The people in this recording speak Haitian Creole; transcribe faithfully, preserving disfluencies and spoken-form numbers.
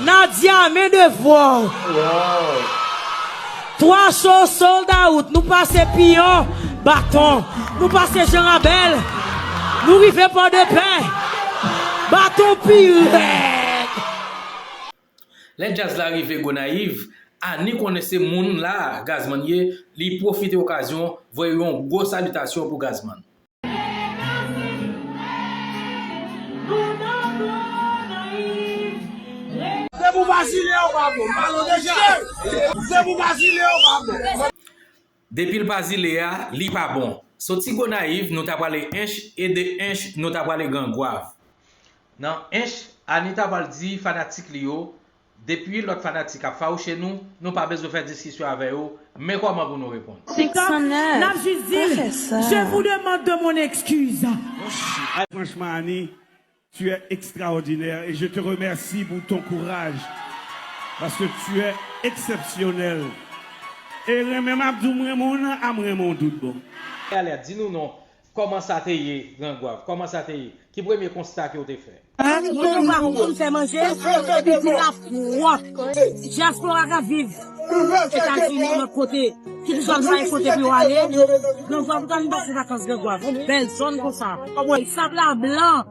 Nadia, men devwa w. Twa cho sold out. Nou pase piyon, baton. Nou pase jan rabèl. Nou rive Pòdepè. Baton pi rèd. Lè djaz la rive Gonayiv, Ani konnen se moun la Gazman ye, li pwofite okazyon voye yon gwo salitasyon pou Gazman. Se pou Bazile yo pa bon, pale de jan. Se pou Bazile yo pa bon. Depi l pa zile a, li pa bon. Soti Gonayiv, nou ta prale Ench, e de Ench, nou ta prale Grangwav. Nan Ench, Ani ta pral di fanatik li yo, depi lòt fanatik ap fawouche nou, nou pa bezwen fè diskisyon avè yo, men kòman pou nou reponn. N ap jis di l, je vous demande de mon excuse. Franchement, Annie, tu es extraordinaire et je te remercie pour ton courage parce que tu es exceptionnel. E renmen m ap di w m renmen w nan, a m renmen w tout bon. Alè, di nou non, kòman sa te ye, Grangwav? Kòman sa te ye? Ki premye konsta ke w te fè? Mwen pa konn fè manje, epi di la pwòp. Dyaspora k ap viv Etazini, lòt kote, ki toujou ap chache kote pou yo ale. Grangwav, pou ta vin pase vakans Grangwav. Bèl zòn konsa. Sab la blan.